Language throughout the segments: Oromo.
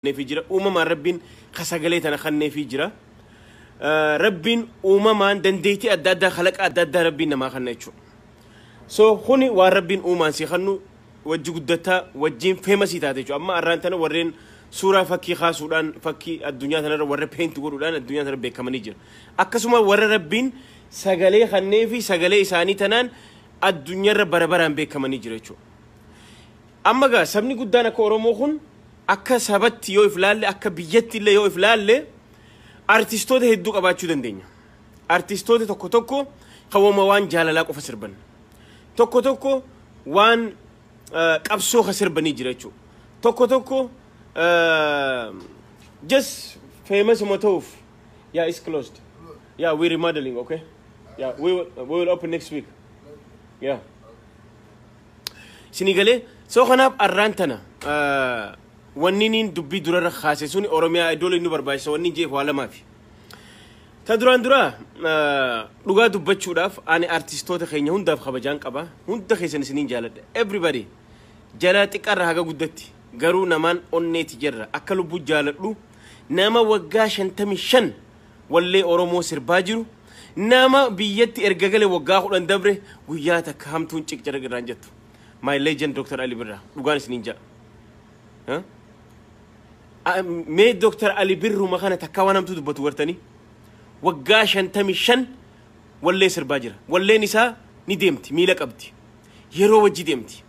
Kanneefii jira. Uumamaan Rabbiin ka sagalee tana kanneefii jira. Rabbiin uumamaan dandeettii adda addaa, kalaqa adda addaa Rabbiin namaa kanna jechuudha. So kuni waan Rabbiin uumaan si kannu, wajji guddataa wajjiin famous taate jechuudha. Amma arraan tana warreen suuraa fakkii kaasuudhaan, fakkii addunyaa tanarra warra paint godhuudhaan addunyaa tanarra beekamanii jira. Akkasuma warra Rabbiin sagalee kannee fi sagalee isaanii tanaan addunyaarra bara baraan beekamanii jira jechuudha. Amma gaa sabni guddaan akka Oromoo kun, akka sabatti yoo if laalle, akka biyyatti illee yoo if laalle, artistoota hedduu qabaachuu dandeenya. Artistoota tokko tokko kawwama waan jaalalaa qofa sirban. Tokko tokko waan qabsoo ka sirbanii jira jechuudha. Tokko tokko just famous uma ta'uuf. Yeah, it's closed. Yeah, we remodeling, okay? Yeah, we will open next week. Yeah. Isinii galee? So kanaaf arraan tana wanni niin dubbii durarra kaase suni, Oromiyaa Idol inni barbaachisa wanni jeef waa lamaafi. Ta duraan dura, dhugaa dubbachuudhaaf, ani artistoota keenya hundaaf kabajaan qaba. Hunda keessan isiniin jaaladha. Everybody, jala xiqqaarra haga guddatti, garuu namaan onneeti jirra akka lubbuu jaaladhu, nama waggaa 55 wallee Oromoo sirbaa jiru, nama biyyatti erga gale waggaa 10 dabre guyyaa takka hamtuun ciqcara irraan jettu. My legend Dr. Ali Birraa, dhugaan isiniin ja'a. Mee Dr. Ali Birruma kana takka waan hamtuu dubbatu gartanii? Waggaa 55 wallee sirbaa jira. Walleen isaa ni deemti, miila qabdi. Yeroo wajji deemti.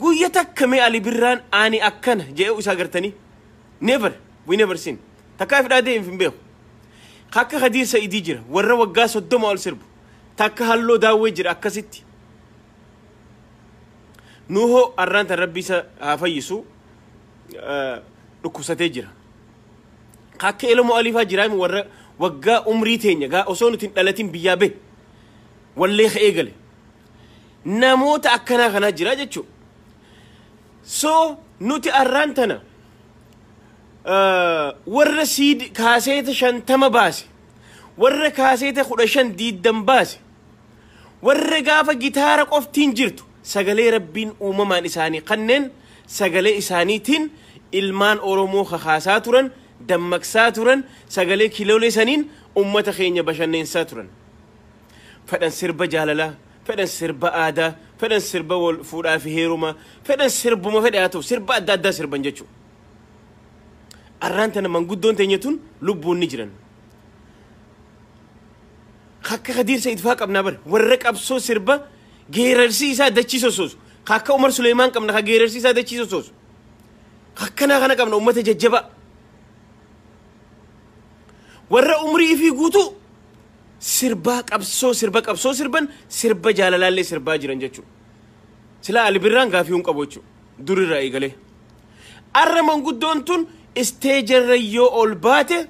Guyya takka mee Ali Birraan ani akkana jedhee isaa gartanii? Never, we never seen. Takkaa fidhaa deem hin beeku. Akka Khadiir Sa'idii jira, warra waggaa 30 ol sirbu. Takka Halloo Daawwee jira akkasitti. Nuhoo arraan tan Rabbi isa haa fayyisu, dhukkubsatee jira. Akka Elemoo Aliifaa jiraami, warra waggaa umrii teenya gaa osoo nuti hin dhalatin biyyaa bahe wallee ka'ee gale. Namoota akkanaa kanaa jira jechuudha. So nuti arraan tana warra siid kaaseeta 50 baase, warra kaaseeta 15 20 baase, warra gaafa gitaara qoftiin jirtu sagalee Rabbiin uumamaan isaanii kanneen sagalee isaaniitiin ilmaan Oromoo kakaasaa turan, dammaqsaa turan, sagalee kiloolee saniin ummata keenya bashanneensaa turan. Fedhan sirba jaalalaa, fedhan sirba aadaa, fedhan sirba wal fuudhaa fi heerumaa, fedhan sirbuma fedhe haa ta'u, sirba adda addaa sirban jechuudha. Arraan tana manguddoon teenya tun lubbuun ni jiran. Akka Khadiir Sa'iid faa qabnaa bara, warra qabsoo sirba geerarsi isaa dachii sossoosu. Akka Umar Suleemaan qabna, ka geerarsi isaa dachii sossoosu. Akkanaa kana qabna, ummata jajjabaa. Warra umrii fi guutuu sirbaa qabsoo, sirba qabsoo sirban, sirba jaalalaallee sirbaa jiran jechuudha. Silaa Ali Birraan gaafii hin qabu jechuudha. Durirraa eegalee. Arra manguddoon tun isteejarra yoo ol baate,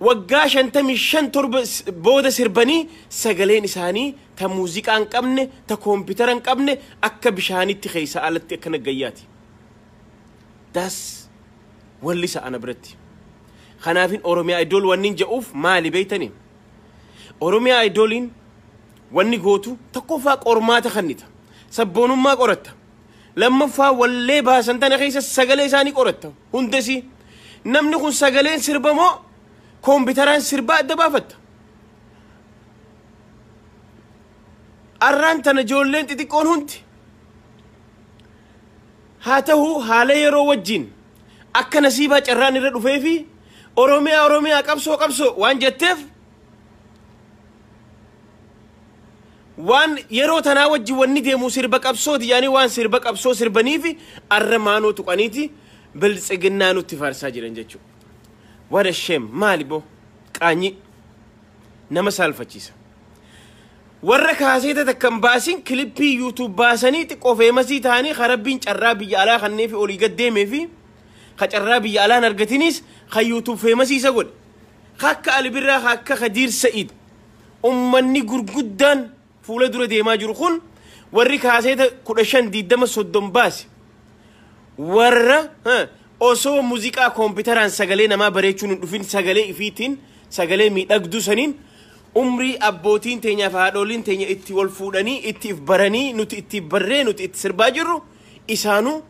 waggaa 55 7 booda sirbanii sagaleen isaanii ta muuziqaa hin qabne, ta koompitara hin qabne, akka bishaanitti keessa alatti akkana gayyaati. Das wallisa ana biratti. Kanaafin Oromiyaa Idol wanni jedhuuf maali beeytanii? Oromiyaa Idoliin wanni gootu, tokkoffaa qormaata kannita. Sabboonummaa qoratta. Lammaffaa wallee baasan tana keessa sagalee isaanii qoratta. Hundasii namni kun sagaleen sirba moo koompitaraan sirbaa adda baafatta. Arraan tana ijoolleen xixiqqoon hundi haa ta'u haala yeroo wajjin akka nasiibaa carraan irra dhufee fi Oromiyaa Oromiyaa, qabsoo qabsoo waan jetteef, waan yeroo tanaa wajjin wanni deemu sirba qabsooti yaani waan sirba qabsoo sirbanii fi arra maanoo tuqaniiti biltsiginnaa nutti faarsaa jiran jechuudha. What a shame! Maali boo, qaanyi nama saalfachiisa. Warra kaaseeta takka hin baasin, kilippii YouTube baasanii xiqqoo famous ta'anii, karabbiin carraa biyya alaa kannee fi olii gad deemee fi ka carraa biyya alaan argatinis ka YouTube famous isa godhe. Akka Ali Birraa, akka Khadiir Sa'iid, ummanni gurguddaan fuula dura deemaa jiru kun, warri kaaseeta 15 20 30 baase, warra osoo muuziqaa koompitaraan sagalee namaa bareechuun hin dhufin, sagalee ifiitiin sagalee miidhagduu saniin umrii abbootiin teenyaa fi haadholiin teenya itti wal fuudhanii itti if baranii, nuti itti barree nuti itti sirbaa jirru, isaanuu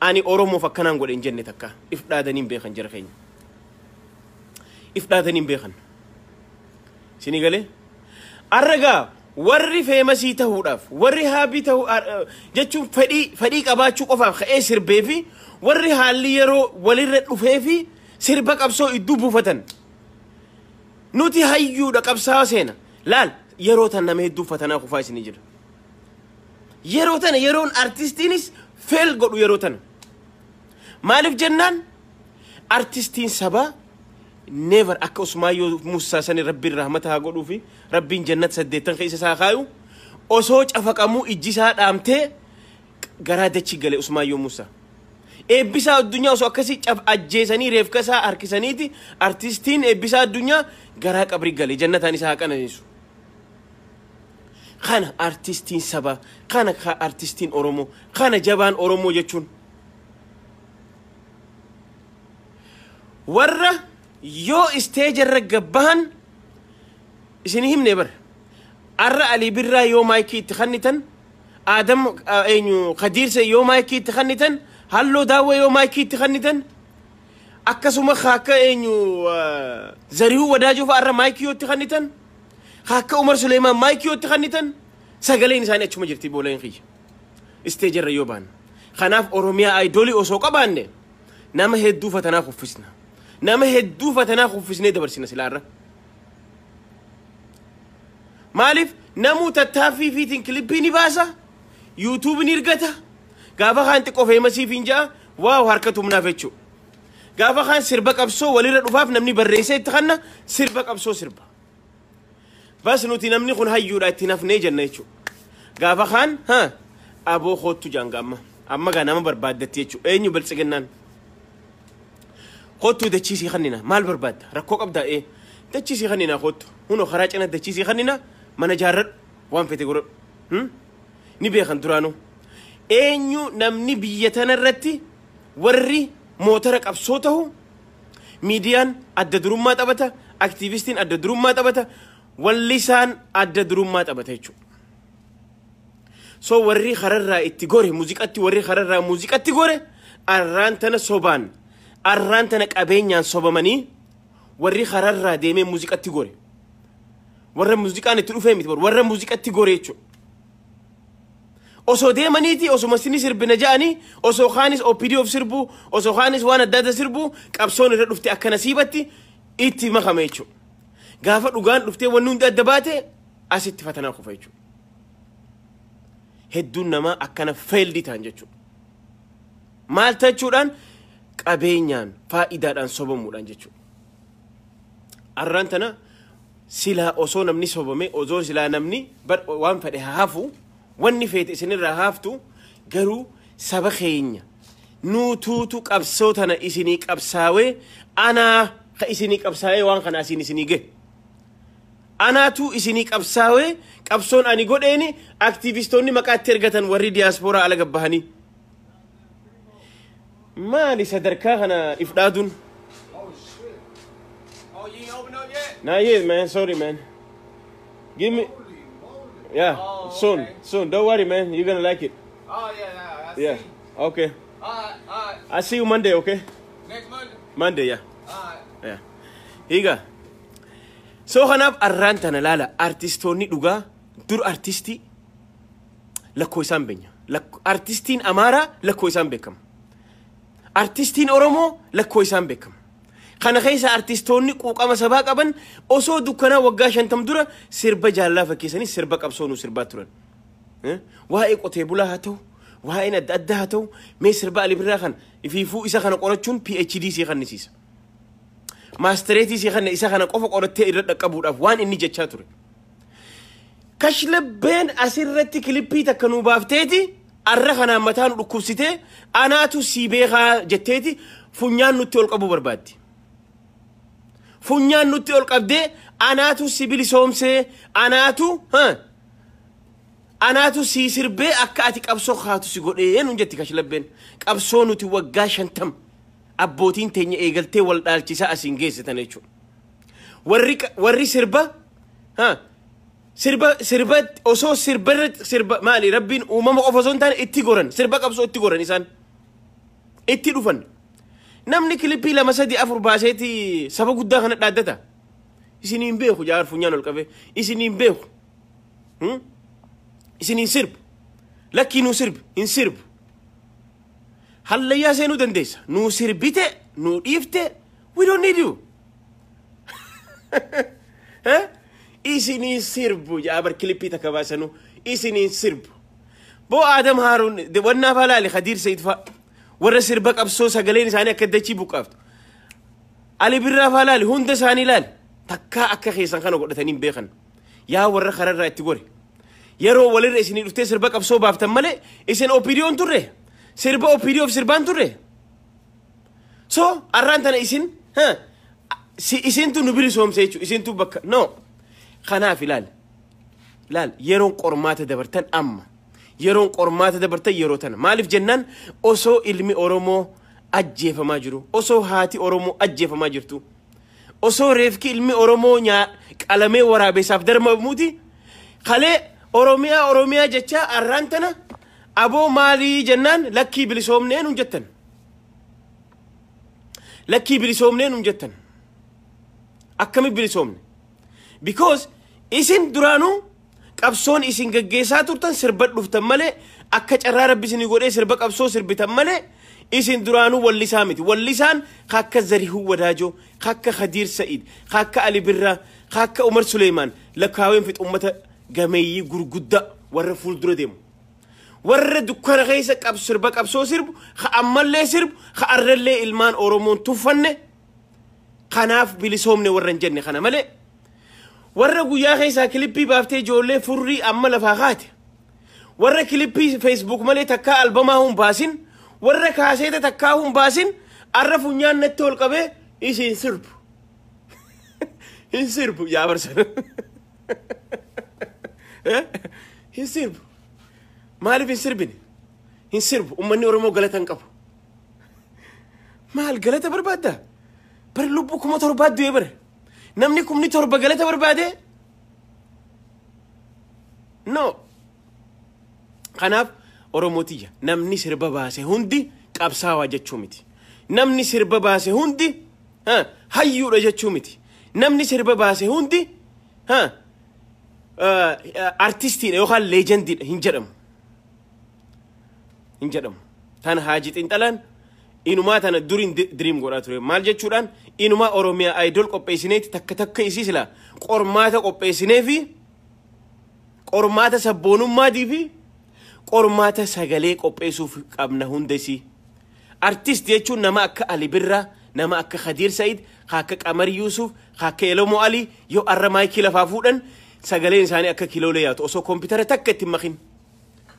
Ani Oromoof akkanaan godhe hin jenne takka. If dhaadanii hin beekan jara keenya. If dhaadanii hin beekan. Isinii galee? Arragaa warri famous tahuudhaaf, warri happy tahuu jechuun fedhii qabaachuu qofaaf ka'ee sirbee fi warri haalli yeroo walirra dhufee fi sirba qabsoo iddoo buufatan. Nuti hayyuudha, qabsaa'aa seena. Laal, yeroo tan nama hedduu fatanaa kufaa isinii jira. Yeroo tana yeroon artistiinis fail godhu yeroo tana. Maaliif jennaan, artistiin sabaa never akka Usmaayyoo Muusaa sani, Rabbiin rahmata haa godhuu fi Rabbiin jannata saddeettan keessa isaa kaayu, osoo cafaqamuu ijji isaa dhaamtee garaa dachii gale Usmaayyoo Muusaa. Eebbisaa Addunyaa osoo akkasii caf ajjeesanii reefka isaa harkisaniiti artistiin Eebbisaa Addunyaa garaa qabrii gale. Jannataan isaa haa qananiisu. Kana artistiin sabaa, kana ka artistiin Oromoo, kana jabaan Oromoo jechuun. Warra yoo stage irra gabbahan isinii himne bar. Arra Alii Birraa yoo maayikii itti kennitan, Aadam eenyu Kadiirse yoo maayikii itti kennitan, Halloo Daawwee yoo maayikii itti kennitan, akkasuma akka eenyu Zarihuu Wadaajoo fa'a arra maayikii yoo itti kennitan, akka Umar Suleemaan maayikii yoo itti kennitan, sagaleen isaanii achuma jirti booleen kiyya. Stage irra yoo baan. Kanaaf Oromiyaa Idol osoo qabaanne nama hedduu fatanaa kuffisna. Nama hedduu fatanaa kuffisnee dabarsina silaarra. Maaliif, namuu tattaaffii fiitiin kilippii ni baasa, YouTube ni ergata, gaafa kaan xiqqoo famous fiin ja'a, waaw, harka tumnaaf jechuudha. Gaafa kaan sirba qabsoo walirra dhufaaf namni barreessee itti kanna sirba qabsoo sirba. Bas, nuti namni kun hayyuudha itti nafnee jenna jechuudha. Gaafa kaan ha aboo koottu jaanga amma. Amma gaa nama barbaaddatti jechuudha. Eenyu? Biltsiginnaan. Kottuu, dachiisii kannina, maal barbaadda? Rakkoo qabdaa? Ee, dachiisii kannina, kottu, hunoo karaa cina dachiisii kannina, mana jaarradhu, waan fete godhadhu. Ni beekan duraanuu. Eenyu namni biyya tanarratti warri motora qabsoo tahu? Miidiyaan adda durummaa taphata, aktiivistiin adda durummaa taphata, wallisaan adda durummaa taphata jechuudha. So warri kararraa itti gore muuziqatti, warri kararraa muuziqatti gore, arraan tana sobaan, arraan tana qabeenyaan sobamanii warri kararraa deemee muuziqatti gore. Warra muuziqaan itti dhufee miti, warra muuziqatti gore jechuudha. Osoo deemaniiti, osuma sini sirbina ja'anii, osoo kaanis OPDOf sirbuu, osoo kaanis waan adda addaa sirbuu, qabsoon irra dhufte akka nasiibatti itti makame jechuudha. Gaafa dhugaan dhuftee wanni hundi adda baate asitti fatanaa kufa jechuudha. Hedduun namaa akkana failed ta'an jechuudha. Maal tachuudhaan? Qabeenyaan, faayidaadhaan sobamuudhaan jechuudha. Arraan tana silaa osoo namni sobame, osoo silaa namni waan fedhe hafu, wanni feete isinirraa haftu, garuu saba keenya nuutuutu qabsoo tana isinii qabsaawee, anaa ka isinii qabsaawee waan kana asiin isinii gahe. Anaatu isinii qabsaawee, qabsoon ani godheeni aktiivistoonni maqaa itti ergatan warri diyaaspooraa ala gabbahanii. Maali sadarkaa kana if dhaaduun? Oh shit. Oh, you ain't open up yet? Not yet, man. Sorry, man. Give me. Holy moly. Yeah, Oh, soon, okay. soon. Don't worry, man. You're gonna like it. Oh yeah, I Yeah. see. Okay. All right. I see you Monday, okay? Next Monday. Monday, yeah. All right. Yeah. Higa. So kanaaf arraan tana laala, artistoonni dhugaa dur artistii lakkoo isaan beenya. Artistiin Amaaraa lakkoo isaan beekama. Artistiin Oromoo lakkoo isaan beekama. Kana keessa artistoonni quuqama sabaa qaban osoo dukkanaa waggaa 50 dura sirba jaallaa fakkeessanii sirba qabsoo nu sirbaa turan. Eh? Waa'ee qotee bulaa haa ta'u, waa'een adda addaa haa ta'u, mee sirba Ali Birraa kana ifiifuu isa kana qorachuun PhD sii kannisiisa. Maastireetii sii kanna isa kana qofa qorattee irra dhaqqabuudhaaf waan inni jechaa ture. Kashlabbeen asirratti kilippii takka nuu baafteeti arra kanaan mataa nu dhukkubsitee, anaatu sii beekaa jetteeti funyaan nutti ol qabuu barbaaddi. Funyaan nutti ol qabdee, anaatu si bilisoomsee, anaatu ha anaatu sii sirbee akka ati qabsoo kaatu si godhee nun jetti kashlabbeen. Qabsoo nuti waggaa 50 abbootiin teenya eegaltee wal dhaalchisaa asiin geessitan jechuudha. Warri sirba ha sirba sirba osoo sirba sirba maali, Rabbiin uumama qofa osoo hin taane itti goran, sirba qabsoo itti goran isaan. Itti dhufan. Namni clip lama, sadi, afur baaseeti saba guddaa kana dhaaddata. Isiniin beeku jaar funyaan ol qabe. Isiniin beeku. Isiniin sirbu. Lakkii, nuu sirbi hin sirbu. Hallayyaa seenuu dandeessa. Nuu sirbite, nuu dhiifte, we don't need you. Isiniin sirbu jaabar clip takka baasanu isiniin sirbu. Boo Aadam Haaruun wannaa faa laali, Khadiir Sayid faa, warra sirba qabsoo sagaleen isaanii akka dachii buqqaaftu. Ali Birraa faa laali, hunda isaanii laali. Takkaa akka keessan kana godhatanii hin beekan. Yaa warra kararraa itti gore. Yeroo walirra isinii dhuftee sirba qabsoo baaftan malee isin OPDO'n turre. Sirba OPDOf sirbaan turre. So arraan tana isin isintu nu bilisoomse jechuudha. Isintu bakka no. Kanaaf ilaali. Laal, yeroon qormaata dabartan amma. Yeroon qormaata dabartan yeroo tana. Maaliif jennaan, osoo ilmi Oromoo ajjeefamaa jiru, osoo haati Oromoo ajjeefamaa jirtu, osoo reefki ilmi Oromoo qalamee waraabeessaaf darbamuuti, kalee Oromiyaa Oromiyaa jecha arraan tana aboo maalii jennaan, lakkii bilisoomnee nuun jettan. Lakkii bilisoomnee nuun jettan. Akkami bilisoomne? Because isin duraanuu qabsoon isin gaggeessaa turtan sirba dhuftan malee, akka carraa Rabbi isinii godhee sirba qabsoo sirbitan malee, isin duraanuu wallisaa miti. Wallisaan kakka Zarihuu Wadaajoo, kakka Khadiir Sa'id, kakka Ali Birraa, kakka Umar Suleemaan lakkaaween fix, ummata gameeyyii gurguddaa warra fuuldura deemu. Warra dukkana keessa qab sirba qabsoo sirbu, ka ammallee sirbu, ka arrallee ilmaan Oromoon tuffanne, kanaaf bilisoomne warra hin jenne kana malee, warra guyyaa keessaa clip baaftee ijoollee furrii amma lafaa kaate, warra clip Facebook malee takkaa albamaa hun baasin, warra kaaseeta takkaa hun baasin, arra funyaan natti ol qabee isin sirbu hin sirbu. Yaa barsan, hin sirbu. Maaliif hin sirbine? Hin sirbu. Ummanni Oromoo galata hin qabu. Maal galata barbaadda? Bari lubbuu 7,000 du'ee, bare namni 7,000 galata barbaade? No. Kanaaf Oromootiyya, namni sirba baase hundi qabsaawaa jechuu miti. Namni sirba baase hundi hayyuudha jechuu miti. Namni sirba baase hundi artistiidha yookaan legendiidha hin jedhamu. Hin jedhamu. Tana Haaji Xinxalaan inumaa tana duriin diriim godhaa ture. Maal jechuudhaan, inumaa Oromiyaa Idol qopheessineeti takka takka isii sila qormaata qopheessinee fi qormaata sabboonummaatii fi qormaata sagalee qopheessuuf qabna hunda isii. Artist jechuun nama akka Ali Birraa, nama akka Khadiir Said, akka Qamar Yuusuf, akka Elomo Ali, yoo arra mic lafaa fuudhan sagaleen isaanii akka kiloolee yaatu osoo koompitara takka itti hin makin.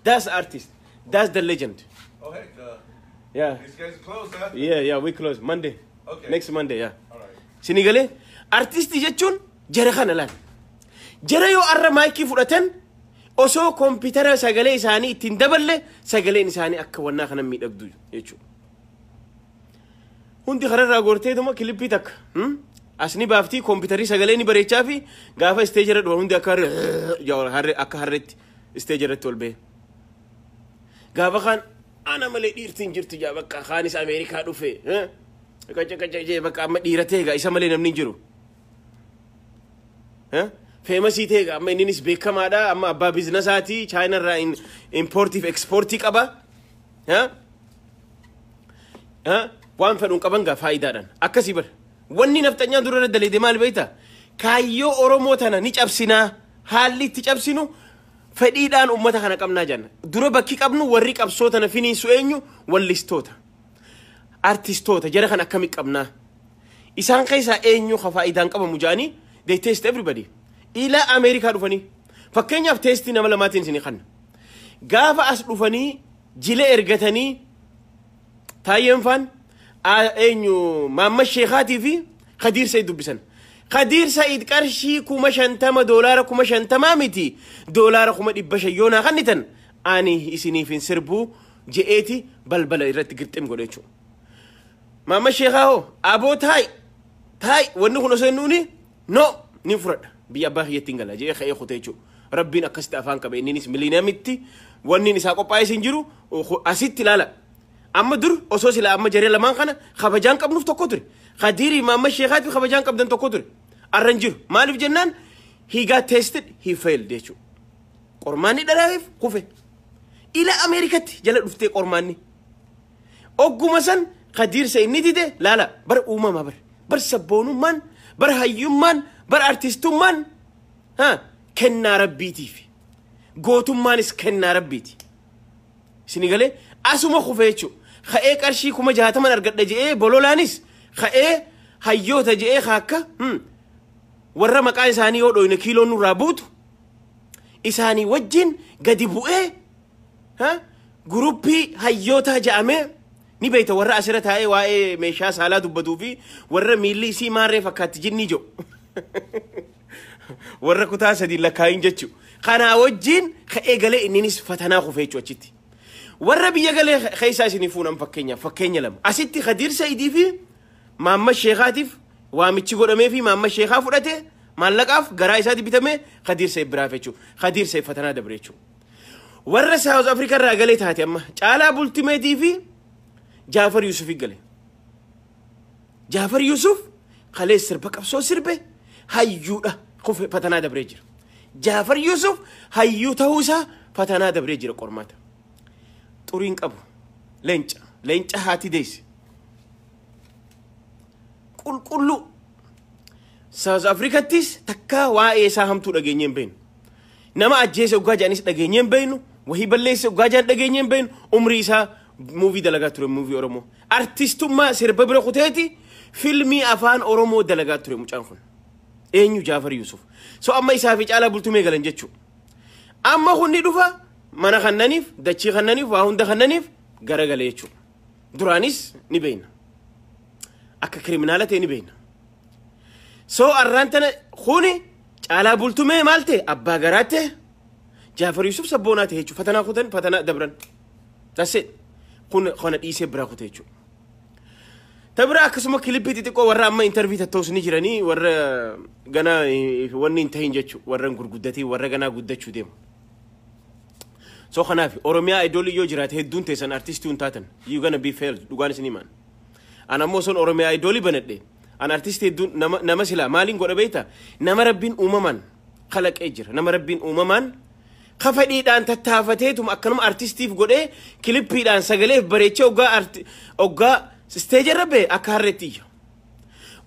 That's artist. That's the legend. Oh, heck, Yeah. these guys are closed, huh? Yeah, we close Monday. Okay. Next Monday, yeah. All right. Sini galee, artistii jechuun jara kana laal. Jara yoo arra mic fudhatan osoo koompitara sagalee isaanii ittiin daballe sagaleen isaanii akka wannaa kana miidhagdu jechuudha. Hundi kanarraa gorteetuma clip takka as ni baaftii, koompitarii sagalee ni bareechaa fi gaafa stage irra dhufan hundi akka harreetti stage irratti ol ba'e. Gaafa kaan ana malee dhiirti hin jirtu jaa, bakka kaanis Ameerikaa dhufe. Qaca qaca jee, bakka amma dhiira ta'e gaa, isa malee namni hin jiru. Famous ta'e gaa, amma inninis beekamaadha, amma abbaa businessaati, Chaayinarraa importiif exportii qaba. Waan fedhuun qaban gaa faayidaadhaan akkasii bara. Wanni nafxanyaan dura irra daleede maal beektaa? Kaayyoo Oromoo tana ni cabsinaa, haalli itti cabsinu fedhiidhaan uummata kana qabnaa jenna. Dura bakki qabnu warri qabsoo tana finiinsu eenyu? Wallistoota. Artistoota jara kan akkami qabnaa? Isaan keessaa eenyu ka faayidaan qabamu jedhanii they test everybody. Ilaa Ameerikaa dhufanii. Fakkeenyaaf test nama lamaatiin isinii kanna. Gaafa as dhufanii jila ergatanii, Taayyeen faan eenyu, Maamma Sheekaatii fi Khadiir Said dubbisan. Khadiir Said qarshii 50,000, $50,000 miti, $500,000 yoo naa kennitan ani isiniif hin sirbuu je'eeti balbala irratti girxim godhe jechuudha. Maamma Sheekaa hoo, aboo taayi taayi, wanni kun osoo hin nuuni no ni fudhadha, biyya abbaa kiyyatti hin gala je'ee ka'ee kutee jechuudha. Rabbiin akkasitti afaan qabe, inninis miliinamitti wanni isaa qophaa'ee hin jiru asitti ilaala. Amma dur osoo sila amma jaree lamaan kana kabajaan qabnuuf tokko ture. Kadiirii Maamma Sheekaatiif kabajaan qabdan tokko ture. Arra hin jiru. Maaliif jennaan, he got tested, he failed jechuudha. Qormaanni dharaa'eef kufe. Ila Ameerikatti jala dhuftee qormaanni. Ogguma san Kadiir sa inni dide laala. Bar uumamaa, bar sabboonummaan, bar hayyummaan, bar artistummaan ha kennaa rabbiitiif, gootummaanis kennaa rabbiiti. Isin galee asuma kufe jechuudha. Ka'ee qarshii 60,000 argadha je'ee bololaanis ka'ee hayyoota je'ee akka warra maqaa isaanii yoo dhoyne kiiloon nurraa buutu isaanii wajjin gadi bu'ee guruppii hayyootaa je'amee ni beeyta, warra asirra taa'ee waa'ee meeshaa saalaa dubbatuu fi warra miilli isii maarree fakkaatti jinnii jiru. Warra kutaa sadii lakkaayin jechuudha. Kanaa wajjin ka'ee galee inninis fatanaa kufee jechuudha achitti. Warra biyya galee keessaa isinii fuunan fakkeenyaaf fakkeenya lama. Asitti Khadiir Sa'idii fi Maamma Sheekaatiif waamichi godhamee fi Maamma Sheekaa fudhate, maallaqaaf garaa isaatti bitamee Khadiir Sa'id biraaf jechuudha. Khadiir Sa'id fatanaa dabre jechuudha. Warra South Africa irraa galee taate amma Caalaa Bultimeetii fi Jaafar Yusuf gale. Jaafar Yusuf kalee sirba qabsoo sirbe hayyuudha, kufe, fatanaa dabree jira. Jaafar Yusuf hayyuu ta'uu isaa fatanaa dabree jira qormaata. Xuriin qabu leenca, leenca haati deesse. Qulqulluu South Africattis takka waa'ee isaa hamtuu dhageenyee hin beeknu. Nama ajjeese oggaa jedhanis dhageenyee hin beeknu. Wahii balleesse oggaa jedhan dhageenyee hin beeknu. Umrii isaa movie dalagaa ture, movie Oromoo. Artistummaa sirba bira kuteeti filmii afaan Oromoo dalagaa ture mucaan kun. Eenyu? Jaafar Yusuf. So amma isaa fi Caalaa Bultumee galan jechuudha. Amma kunni dhufa mana kannaniif, dachii kannaniif, waa hunda kannaniif garagale jechuudha. Duraanis ni beekna. Akka criminal ta'e ni beekna. So arraan tana kuni Caalaa Bultumee maal ta'e? Abbaa garaa ta'e. Jaafar Yusuf sabboonaa ta'e jechuudha. Fatanaa kutan, fatanaa dabran. That's it. Kun kana dhiisee biraa kute jechuudha. Ta biraa akkasuma kilippii xixiqqoo warra amma interview tattoos ni jiranii, warra ganaa wanni hin tahin jechuudha. Warra hin gurguddatiin, warra ganaa guddachuu deemu. So kanaaf Oromiyaa Idol yoo jiraate hedduun teessan artistii hin taatan. You gonna be failed, dhugaan isin himan. An ammoo son Oromiyaa Idol banadhe. An artistii hedduun nama silaa maaliin godha beektaa? Nama rabbiin uumamaan kalaqee jira. Nama rabbiin uumamaan kafadhiidhaan tattaafateetuma akkanuma artistiif godhee kilippiidhaan sagaleef bareechee oggaa stage irra ba'e akka harreetti iyya.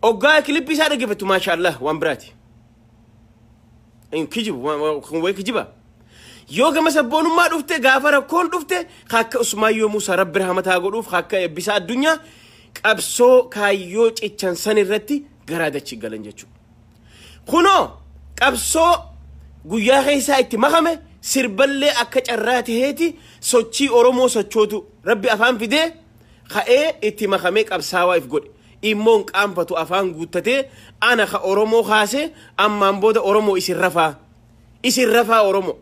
Oggaa kilippii isaa dhaggeeffattu, maashaallah, waan biraati. Kijibu kun wayi kijiba. Yoo gama sabboonummaa dhufte, gaafa rakkoon dhufte, akka Usmaayyoo Muusaa rabbi rahmataa godhuuf, akka Eebbisaa Addunyaa qabsoo kaayyoo cichan san irratti garaa dachii galan jechuudha. Kunoo qabsoo guyyaa keessaa itti makame, sirballee akka carraa taheeti sochii Oromoo sochootu rabbi afaan fidee ka'ee itti makamee qabsaawaa if godhe. Immoon qaanfatu, afaan guuttatee ana ka Oromoo kaasee ammaan booda Oromoo isin rafaa. Isin rafaa Oromoo.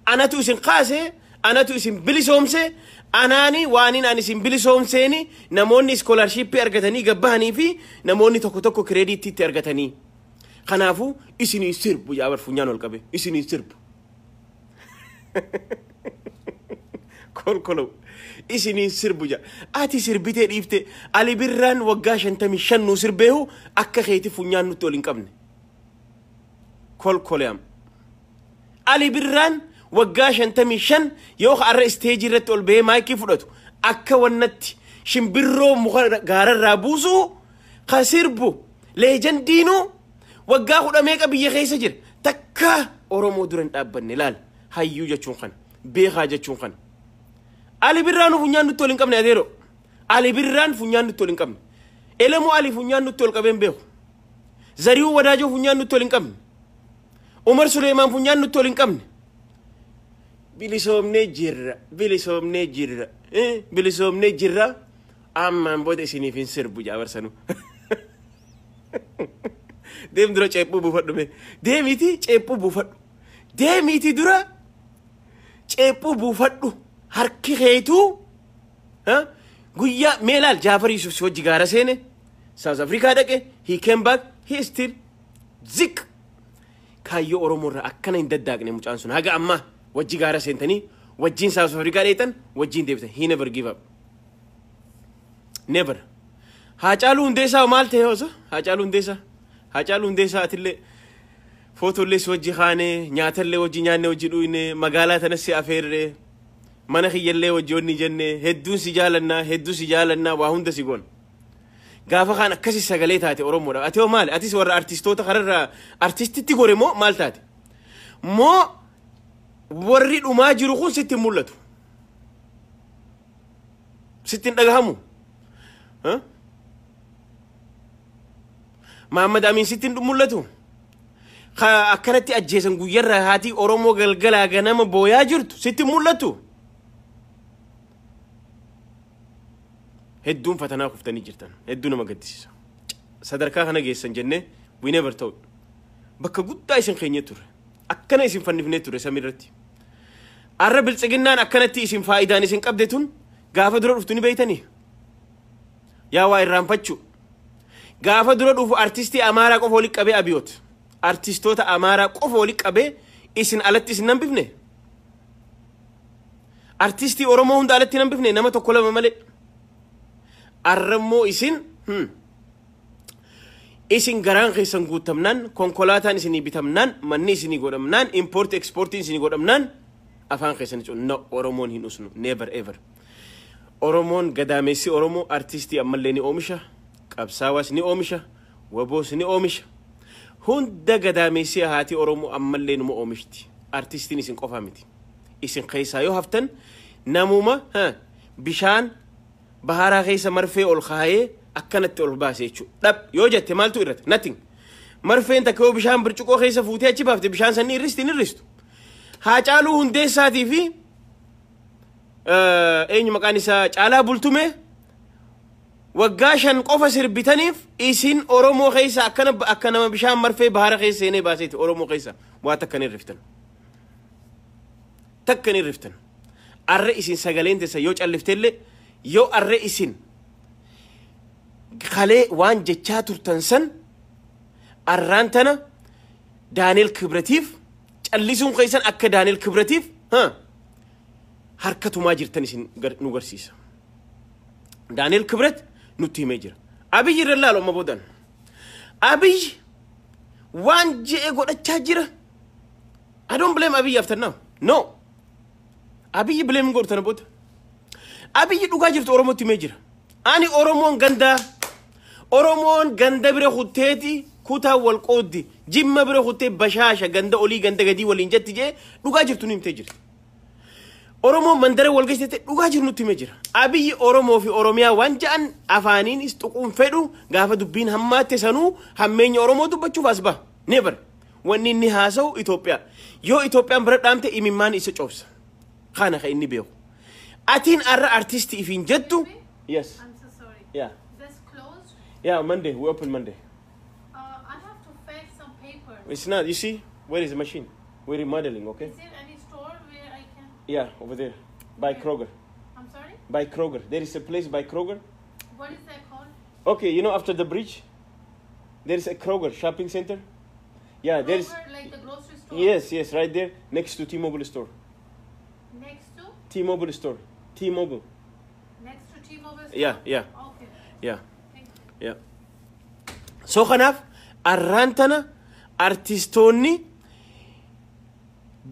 Anatu isin kaasee, anatu isin bilisoomse, anaani waaniin ani isin bilisoomseeni namoonni scholarship argatanii gabbahanii fi namoonni tokko tokko credit itti argatanii. Kanaafuu isinii sirbu yaa bar, funyaan ol qabe isinii sirbu. Kolkolow isinii sirbu jaa. Ati sirbitee dhiifte. Ali Birraan waggaa 55 nuu sirbeehu akka keeti funyaan nutti ol hin qabne. Kolkoleam. Ali Birraan waggaa 55 yoo har'a stage irratti ol bahee mic fudhatu akka wannatti shimbirroo muka gaararraa buusu ka sirbu leejandiinuu waggaa kudha meeqa biyya keessa jira, takka Oromoo dura hin dhaabbanne. Laal, hayyuu jechuun kana, beekaa jechuun kana. Ali Birraan funyaan nutti ol hin qabne, adeero. Ali Birraan funyaan nutti ol hin qabne. Elemoo Ali funyaan nutti ol qabeen beeku. Zariihuu Wadaajoo funyaan nutti ol hin qabne. Umar Suleemaan funyaan nutti ol hin qabne. Bilisoomnee jirra, bilisoomnee jirra, bilisoomnee jirra. Ammaan booda isiniif hin sirbu jaabarsanu. Deem, dura ceephuu buufadhu mee. Deemiiti ceephuu buufadhu. Deemiiti dura ceephuu buufadhu. Harki keetuu guyyaa mee laal. Jaafar Yusuf si hojii gaara seene, South Africa dhaqe, he came back, he still zik kaayyoo Oromoo irraa akkana hin daddaaqne mucaan sun haga ammaa wajji gaara seentanii Wajjin South Africa dheetan, wajjin deebitan. He never give up. Never. Haacaaluu Hundeessaa maal ta'e osoo? Haacaaluu Hundeessaa. Haacaaluu Hundeessaa, atillee footollee si wajji kaanee, nyaatallee wajji nyaannee, wajji dhuyne, magaalaa tanas si afeerree, mana kiyyallee wajji onni jenne, hedduun si jaalannaa, hedduu si jaalannaa, waa hunda si goona. Gaafa kaan akkasi sagalee taate Oromoodha. Ati hoo maali? Atis warra artistoota kararraa artistitti gore moo maal taate? Moo warri dhumaa jiru kun sitti hin mul'atu? Sitti hin dhagahamu? Huh? Mahammad Amin sitti hin mul'atu? Ka akkanatti ajjeesan, guyyarraa haati Oromoo galgalaa ganama booyaa jirtu sitti hin mul'atu? Hedduun fatanaa kuftanii jirtan. Hedduu nama gaddisiisa. Sadarkaa kana geessan jennee we never thought. Bakka guddaa isin keenyee turre. Akkana isin fannifnee turre samiirratti. Arra biltsiginnaan akkanatti isin faayidaan isin qabde tun gaafa dura dhuftu ni beeytanii? Yaa waa irraanfachuu. Gaafa dura dhufu artistii Amaaraa qofa walitti qabee Abiyoot. Artistoota Amaaraa qofa walitti qabee isin alatti isin nan bifne. Artistii Oromoo hunda alatti nan bifne, nama tokko lama malee. Arrammoo isin isin garaan keessan guutamnaan, konkolaataan isinii bitamnaan, manni isinii godhamnaan, import exportiin isinii godhamnaan, afaan keessan jechuun no, Oromoon hin usnu, never ever. Oromoon, gadameessi Oromoo artistii ammallee ni oomisha, qabsaawaas ni oomisha, waboos ni oomisha. Hunda gadameessi haati Oromoo ammallee numa oomishti. Artistiin isin qofaa miti. Isin keessaa yoo haftan namuma bishaan baharaa keessa marfee ol kaayee akkanatti ol baase jechuudha. Dhab yoo jette maaltu irratti? Nothing. Marfeen takka yoo bishaan burcuqqoo keessa fuutee achi baafte, bishaan sanni irristi hin irristu. Haacaaluu Hundeessaatii fi eenyu maqaan isaa, Caalaa Bultumee, waggaa 5 qofa sirbitaniif isin Oromoo keessa akkana akka nama bishaan marfee bahara keessa seenee baaseeti. Oromoo keessa waa takka hin irriftan. Takka hin irriftan. Arre isin sagaleen teessa yoo calliftellee, yoo arre isin kalee waan jechaa turtan san arraan tana Daaneel Kibratiif callisuun keessan akka Daaneel Kibratiif harka tumaa jirtan isin nu garsiisa. Daaneel Kibrat nutti himee jira. Abiyyi irra laalu amma boodan. Abiyyi waan je'e godhachaa jira. I don't blame Abiyyi after now. No. Abiyyi blame godhu tana booda. Abiyyi dhugaa jirtu Oromootti himee jira. Ani Oromoon gandaa. Oromoon ganda bira kutteeti kutaa wal qooddi. Jimma bira kuttee bashaasha ganda olii ganda gadii waliin jetti jee dhugaa jirtu nu himtee jirti. Oromoon mandara wal geessite dhugaa jiru nutti himee jira. Abiyyi Oromoo fi Oromiyaa waan ja'an afaaniinis tuquun fedhu, gaafa dubbiin hammaatte sanuu hammeenya Oromoo dubbachuuf as baha. Never. Wanni inni haasa'u Itoophiyaa. Yoo Itoophiyaan bira dhaamte imimmaan isa coobsa. Kana kan inni beeku. Atiin arra artistii ifiin jettu. Yes. I'm so sorry. Yeah. That's closed. Yeah, Monday. We open Monday. I have to fetch some papers. It's not. You see? Where is the machine? We're remodeling, okay? Is there any store where I can? Yeah, over there. By Kroger. I'm sorry. By Kroger. There is a place by Kroger. What is that called? Okay, you know after the bridge, there is a Kroger shopping center. Yeah, there is. Kroger, like the grocery store. Yes, right there, next to T-Mobile store. Next to? T-Mobile store. T-Mobile. Next to T-Mobile store. Yeah. Okay. Yeah, Thank you. yeah. So kanaaf arraan tana artistoonni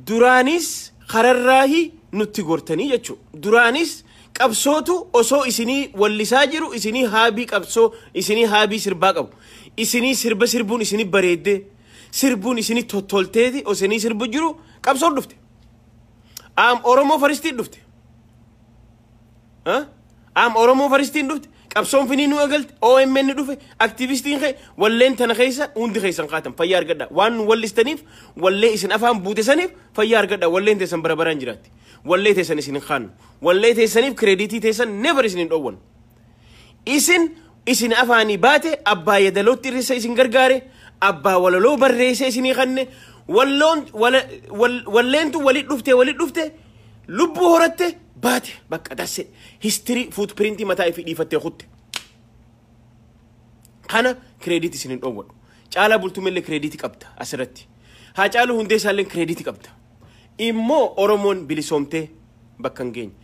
duraanis kararraahi nutti gortanii jechuudha. Duraanis qabsootu osoo isinii wallisaa jiru, isinii haabii qabsoo, isinii haabii sirbaa qabu. Isinii sirba sirbuun isinii bareeddee, sirbuun isinii tottolteeti isinii sirbu jiru qabsoon dhufte. Am Oromoo firstiin dhufte. Am Oromoo firstiin dhufte. Qabsoon finii nu eegalte. OMN dhufe. Aktivistiin kee walleen tana keessa hundi keessan kaatan fayyaa argadha. Waan nu wallistaniif, wallee isin afaan buute saniif fayyaa argadha. Walleen teessan bara baraan jiraatti. Wallee teessan isin hin kaannu. Wallee teessaniif creditii teessan never isin hin dhoowwan. Isin afaanii baate, abbaa yadalootti irrisa isin gargaare, abbaa walaloo barreesse isinii kanne, walloon walleentu walit dhufte, walit dhufte, lubbuu horatte, baate, bakka dasse history footprintii mataa ifii dhiifattee kutte. Kana credit isin hin dhoowwadhu. Caalaa Bultumellee creditii qabda asirratti. Haacaaluu Hundeessaallee creditii qabda. Immoo Oromoon bilisoomtee Bakka hin geenye.